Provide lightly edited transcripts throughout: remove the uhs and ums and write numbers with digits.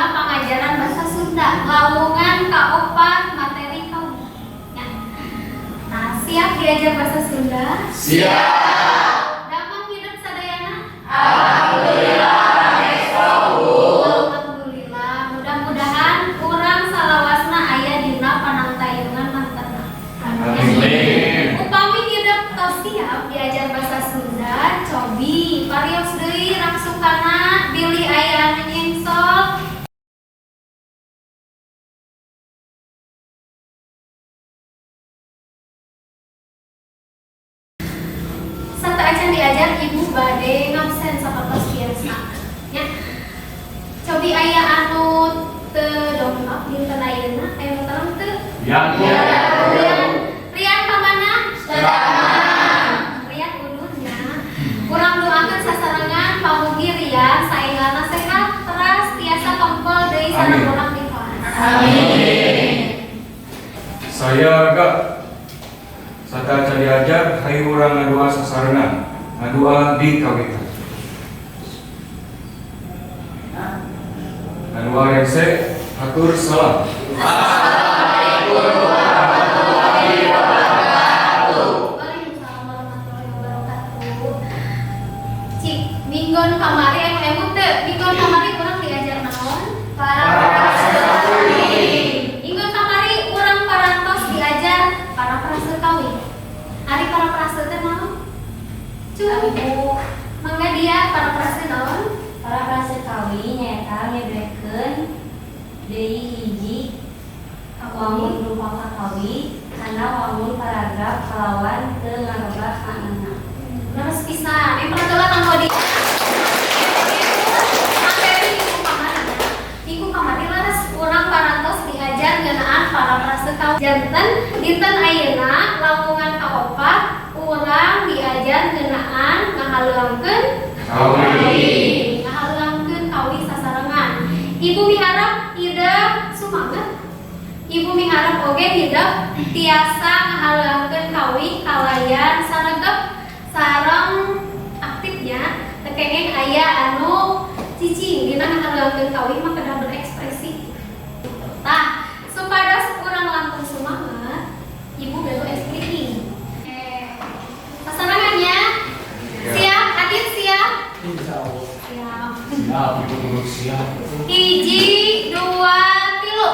dina pangajaran bahasa Sunda lawungan kaopat materi kawi. Ya. Nah, siap diajar bahasa Sunda? Siap. Damang hidep sadayana? Alhamdulillah. Alhamdulillah. Mudah-mudahan urang salawasna aya dina panangtayungan mantena. Amin. Upami hidep tos siap diajar bahasa Sunda, cobi parios deui rangsukana bilih aya anu nyengsol. Sateuacan diajar, ibu bade ngabsen sapertos biasa nya. Cobi aya anu teu dongkap dinten ayeuna, aya nu terang teu? Yang. Rian, Rian ka mana? Rian udurnya. Urang doakeun sasarengan pamugi Rian saenggalna sehat teras tiasa kempel deui sareng Amin. Urang di kelas. Amin. Saya agak sateuacan diajar, hayu urang ngadua sasarengan, ngadua di kawitan. Ngadua rengse, hatur salam. Waalaikumsalam warahmatullahi wabarakatuh. Cik, minggon kamari anu emut teu? Minggon kamari urang diajar naon? Minggon kamari urang parantos diajar parafrase kawi. Ari parafrase teh naon? Cu, mangga dia, parafrase naon? Parafrase kawi nyaeta nyebekeun deui hiji wangun rupa kawi kana wangun paragraf kalawan teu ngarobah maknana. Leres pisan. Yang pernah kanggo di materi minggu kamari. Minggu kamari leres urang parantos diajar ngeunaan parafrase kawi. Janten dinten ayeuna lawungan kaopat urang diajar ngeunaan ngahaleuangkeun Kawi. Ngahaleuangkeun kawi sasarengan. Ibu miharap hidep sumanget. Ibu miharap oge hidep tiasa ngahaleuangkeun kawi kalayan saregep sareng aktifnya, teu kenging aya anu cicing dina ngahaleuangkeun kawi mah kedah berekspresi. Tah, supados urang langkung semangat, ibu gaduh ice breaking. Sasarengannya siap, Adit siap? Insya Allah. Siap. Siap, ibu guru siap. Hiji, dua, tilu.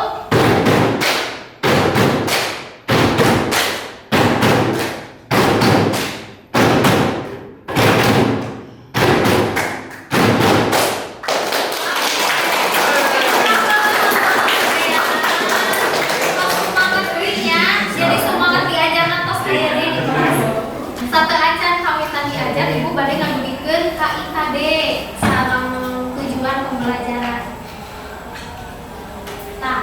Semangat deui nya, jadi semangat diajar tos aya deui di kelas. Sateuacan kawitan diajar, ibu bade ngadugikeun KIKD sareng tujuan pembelajaran. Tah,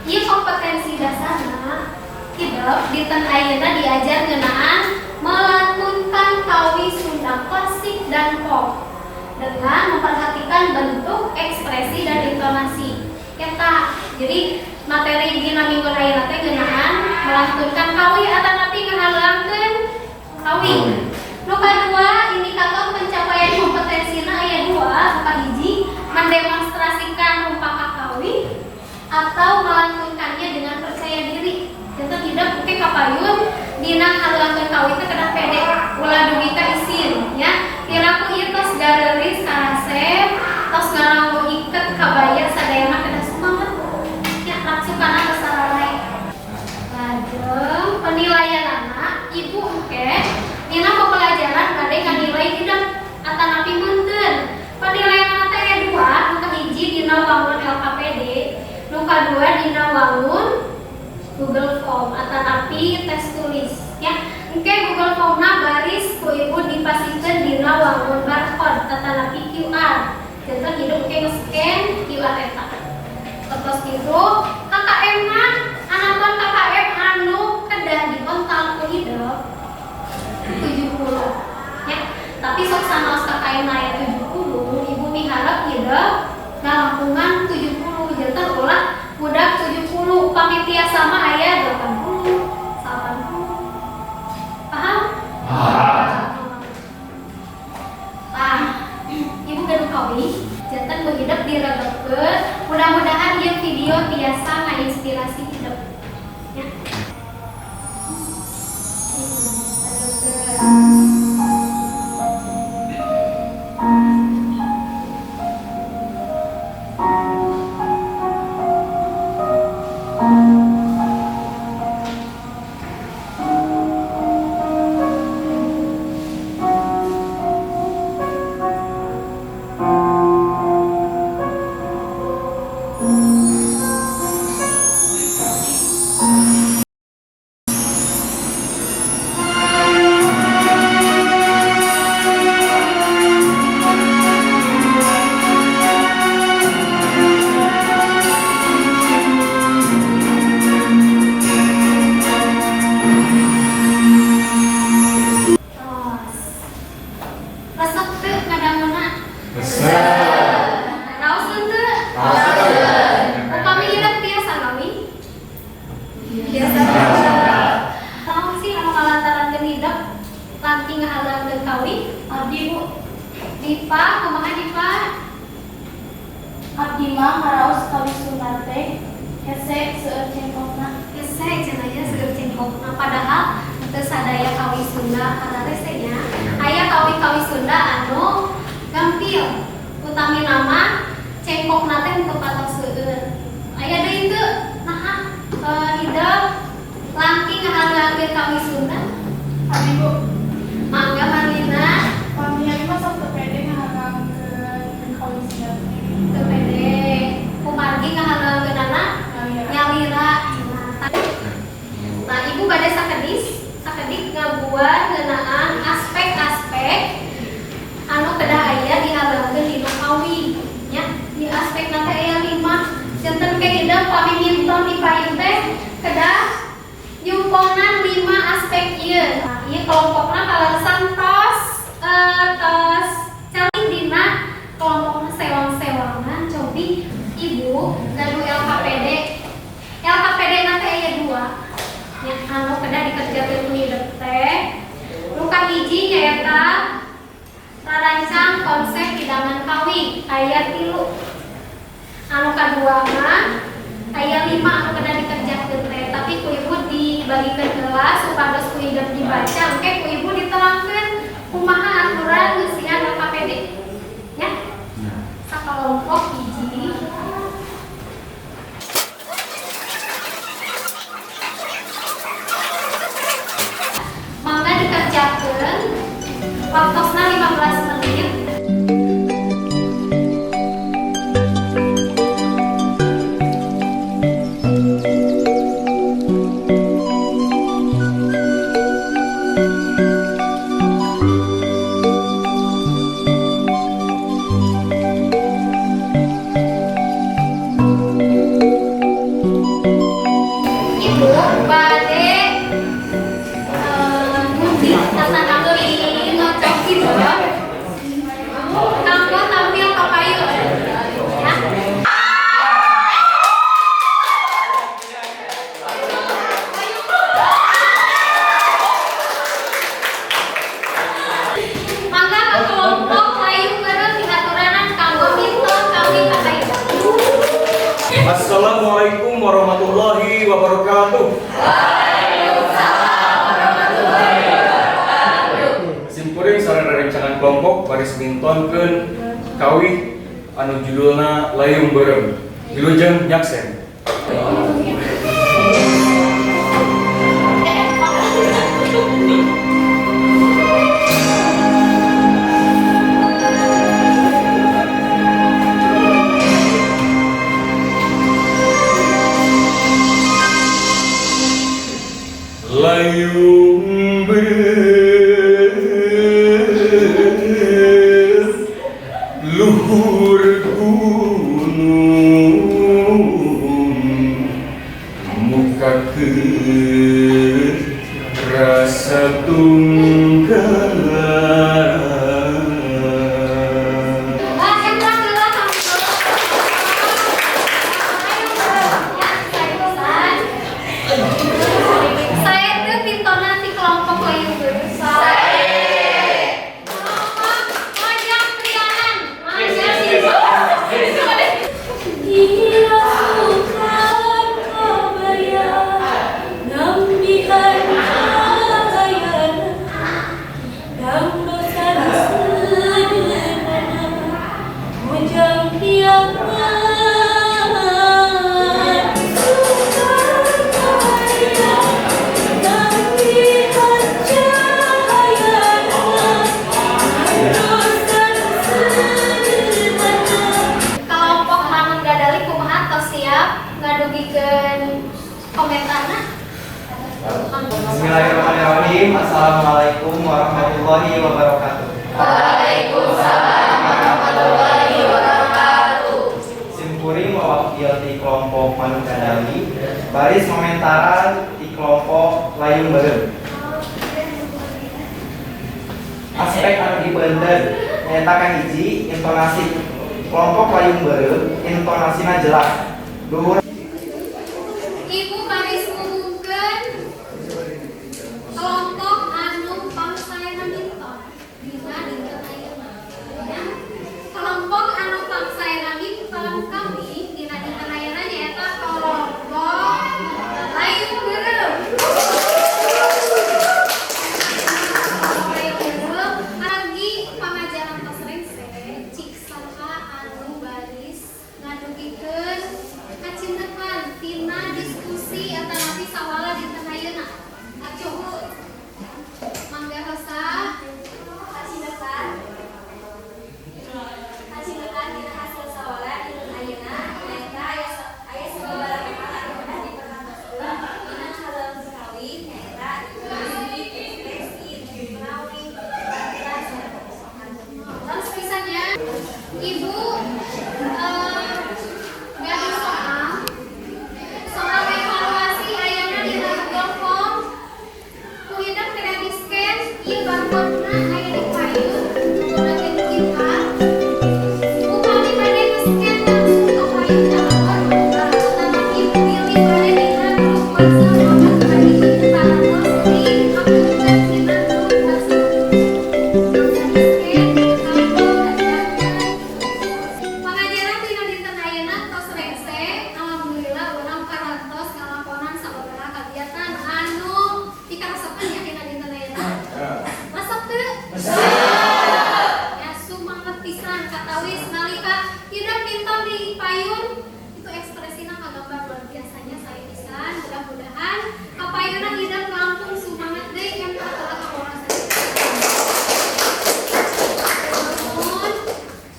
ieu kompetensi dasarna hidep dinten ayeuna diajar ngeunaan melantunkan kawi Sunda klasik dan pop dengan memperhatikan bentuk, ekspresi dan intonasi. Eta, jadi materi dina minggu ayeuna teh ngeunaan melantunkan kawi atanapi ngahaleuangkeun kawi. Nu kadua, indikator pencapaian kompetensina aya dua, nu kahiji mendemonstrasikan rumpaka kawi atau melantunkannya dengan percaya diri. Janten hidep engke kapayun dina ngahaleuangkeun kawi teh kedah pede, ulah dugi ka isin nya. Piraku ieu tos gareulis karasep, tos ngarangu iket kabaya, sadayana kedah sumanget. Ya, raksukana tos sararae. Lajeng penilaianana, ibu engke dina pembelajaran bade nganilai hidep atanapi meunteun. Penilaianana teh aya dua, nu kahiji dina wangun LKPD, nu kadua dina wangun Google Form atanapi tes tulis ya. Engke Google Formna baris ku ibu dipasihkeun dina wangun barcode atanapi QR. Janten hidep engke nge-scan QR eta. Terus itu KKM na anapun KKM anu kedah diontal ku hidep 70 ya. Tapi sok sanaos KKM na aya 70, ibu miharap hidep ngalangkungan 70. Janten ulah budak 70, upami tiasa mah aya 80, 80. Paham? Paham. Tah, ibu gaduh kawi, janten ku hidep diregepkeun. Mudah-mudahan ieu video tiasa ngainspirasi hidep. Ya. Tos. Resep teu ngadamuna? Resep. Raos teu? Raos. Upami hidep tiasa ngawi? Biasa. Naon sih anu ngalantarankeun hidep lanti ngahalangkeun kawi? Abdi, Bu. Dipa, kumaha Dipa? Abdi mah ngaraos kawi Sunda teh hese seueur cengkokna. Hese cenah nya seueur cengkokna, padahal teu sadaya kawi Sunda kararese nya. Aya kawi-kawi Sunda anu gampil. Utami nama cengkokna teh henteu patok seueur. Aya deui teu naha hidep lanti ngahalangkeun kawi Sunda? Abdi, Bu. Mangga, Marlina. Pami abi mah sok teu pede ngahalangkeun kawi Sunda teh. Teu pede. Kumargi ngahalangkeunana Nyalira. Nyalira. Nah, Ibu bade sakedik ngabuat ngeunaan aspek-aspek anu kedah aya dihalangkeun dina kawi nya. Di aspek teh aya 5. Janten ke hidep pami minton di payun teh kedah nyumponan 5 aspek ieu. Nah, ieu kelompokna kaleresan tos calik dina kelompokna sewang-sewangan. Cobi Ibu gaduh LKPD. LKPD nanti aya 2 nya anu kedah dikerjakeun ku hidep teh. Nu kahiji nyaeta rarancang konsep hidangan kawi aya 3. Anu kadua mah aya 5 anu kedah dikerjakeun teh, tapi ku Ibu dibagikeun heula supados ku hidep dibaca, engke ku Ibu diterangkeun kumaha aturan ngeusian LKPD nya. Sakelompok hiji. Mangga dikerjakeun waktosna 15 menit. Ibu bade ngundi atanapi ngocok gitu kanggo tampil ka payun ya. Mangga ka kelompok layung beureum dihaturanan kanggo minton kawi ka payun. Assalamualaikum warahmatullahi wabarakatuh. Simkuring sareng rerencangan kelompok baris mintonkeun kawih anu judulna Layung Beureum. Wilujeng nyaksen. Layung beureum luhur gunung mukakeun rasa tunggal. Ah, eta heula kanggo ya, saetusan. Saetu pintonan. Ngadugikeun komentarna. Bismillahirrahmanirrahim. Assalamualaikum warahmatullahi wabarakatuh. Waalaikumsalam warahmatullahi wabarakatuh. Simkuring mewakil di kelompok Manuk Dadali, baris komentaran di kelompok Layung Beureum. Aspek anu dibeundeun nyaeta kahiji, intonasi. Kelompok Layung Beureum intonasina jelas. Luhur. Ibu baris ngumumkeun kelompok anu pangsaena minton dina dinten ayeuna. Ya. Kelompok anu pangsaena minton kami dina dinten ayeuna nyaeta kelompok Layung Beureum. Kelompok Layung Beureum lagi pangajaran tos rengse, cik saha anu baris ngadugikeun kacindekan tina diskusi atanapi sawala dinten ayeuna. Acuh. Mangga, Rosa. Kacindekan. Kacindekan dina hasil sawala dinten ayeuna nyaeta aya sababaraha hal anu kedah diperhatoskeun dina ngaleueum kawi, nyaeta intonasi, ekspresi, menawi, keterampilan sareng kesopanan. Terus pisan nya, Ibu gaduh soal. Soal evaluasi ayana di Google Form. Ku hidep kedah di scan ieu barcode-na aya di payun bagian QR. Upami bade nge-scan langsung ke payun calon, tetapi pilih bade dina grup WhatsApp, maka bade ibu parantos di aktifkan dina grup WhatsApp. Di-scan kanggo daftarkeun. Pengajaran dina dinten ayeuna tos rengse. Alhamdulillah urang parantos ngalakonan sababaraha kagiatan anu dikaresepan ya dina dinten ayeuna. Resep teu? Ya, sumanget pisan katawis nalika hidep minton di payun itu ekspresina kagambar luar biasanya saya pisan. Mudah-mudahan kapayunna hidep langkung sumanget deui yang telah kaporasan. Namun,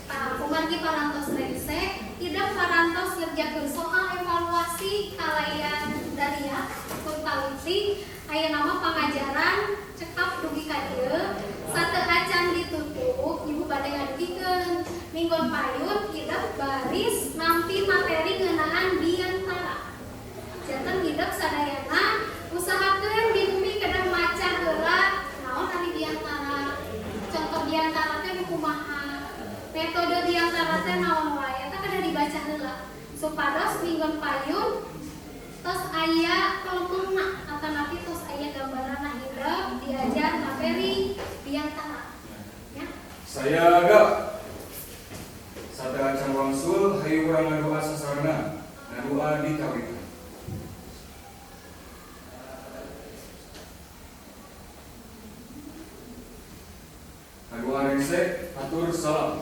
tah kumargi parantos rengse, hidep parantos ngerjakeun soal evaluasi kalayan Daria Kurtawiti. Ayeuna mah pangajaran cekap dugi ka dieu. Sateuacan ditutup, Ibu bade ngadugikeun minggon payun hidep baris nampi materi ngeunaan biantara. Janten hidep sadayana usahakeun di bumi kedah maca heula naon ari biantara, contoh biantara teh nu kumaha, metode biantara teh naon wae, eta kedah dibaca heula supados minggon payun tos aya pelemengna atanapi tos aya gambaranna hidep diajar materi biantara ya. Saya agak sateuacan wangsul, hayu urang ngadoa sasarengan. Ngadoa dikawitan. Ngadoa rengse, hatur salam.